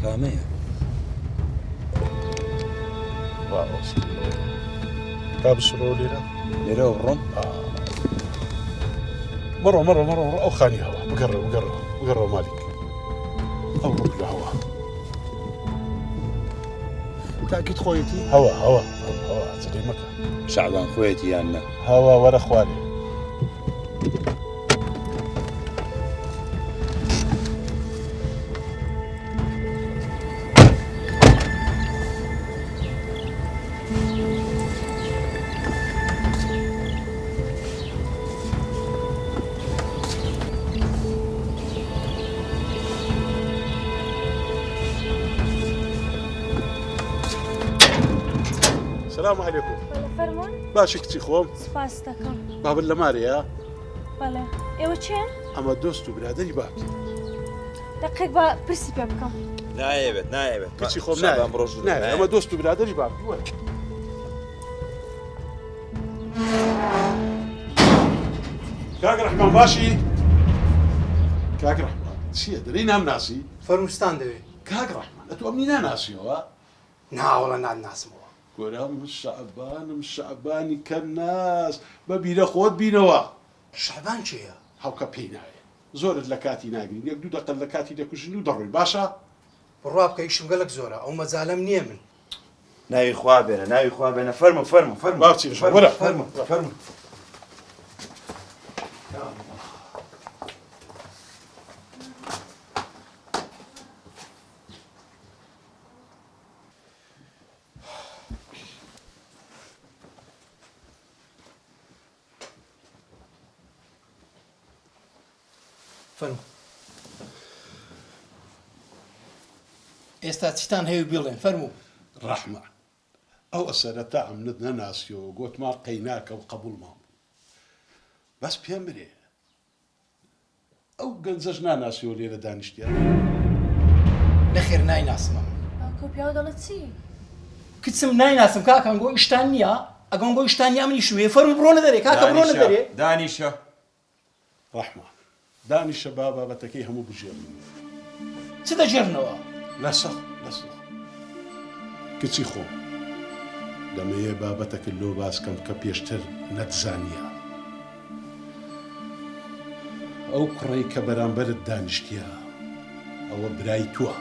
کامەیە؟ تا بسڕۆ لێرە لێرە بڕۆم مەڕۆ مەڕۆ مەڕۆ ئەو خانی هەوا بگەڕێ بگەڕێ بگەڕێ مالیک ئەو ڕوو لە هەوا تاکیت خۆیەتی هەوا هەوا هەوا جلی مەکە شەعبان خۆیەتی یان نە هەوا وەرە خوارێ سلام علیکم فەرموون باشی کچی خۆم سپاس دەکەم بابت لە مارەیە بەڵێ ئێوە کێن؟ ئەمە دۆست و برادەری بابتی. دەقێک با پرسی پێ بکەم. نایەوێت نایەوێت کچی خۆم نایەوێت بڕۆ ژوورەوە نایەوێت ئەمە دۆست و برادەری بابتی وەرە. کاک ڕەحمان باشی؟ کاک ڕەحمان چییە دەرێی نامناسی؟ فەرمووستان دەوێ. کاک ڕەحمان ئەتوو ئەمنی ناناسیەوە؟ ناوەڵا ناتناسمەوە. کورە من شەعبانم شەعبانی کەناس بە بیرە خۆت بینەوە. شەعبان کێیە؟ هەڵکە پێی ناوێ زۆرت لە کاتی ناگرین یەک دوو دەقەت لە کاتی دەکوژین و دەڕۆین باشە؟ بڕوا بکە ئیشم گەلەک زۆرە ئەو مەجالەم نییە من. ناوی خوا بێنە ناوی خوا بێنە فەرموو فەرموو فەرموو با بچینە ژوور وەرە فەرموو فەرموو. فەرموو ئێستا چیتان هەیە و بیڵێن فەرموو. ڕەحمە ئەو سەرەتا ئەمنت نەناسیەوە گۆتمان قەیناکە و قەبوڵمان بوو بەس پێم برێ ئەو گەنجەش ناناسیەوە لێرە دانیشتیە؟ نەخێر نایناسم ئەمن. باوکە پیاو دەڵێ چی؟ کچم نایناسم کاکە ئەنگۆ ئیشتان نییە؟ ئەگەنگۆ ئیشتان نییە ئەمنیشم هەیە فەرموو بڕۆنە دەرێ کاکە بڕۆنە دەرێ. دانیشە. ڕەحمان دانیشە با بابەتەکەی هەموو بگێڕینەوە. چ دەگێڕنەوە؟ لەسەخ لەسەخ کچی خۆم دەمەوێ بابەتەکت لۆ باس کەم کە پێشتر نەتزانیە. ئەو کوڕەی کە بەرامبەرت دانیشتیە ئەوە برای توە.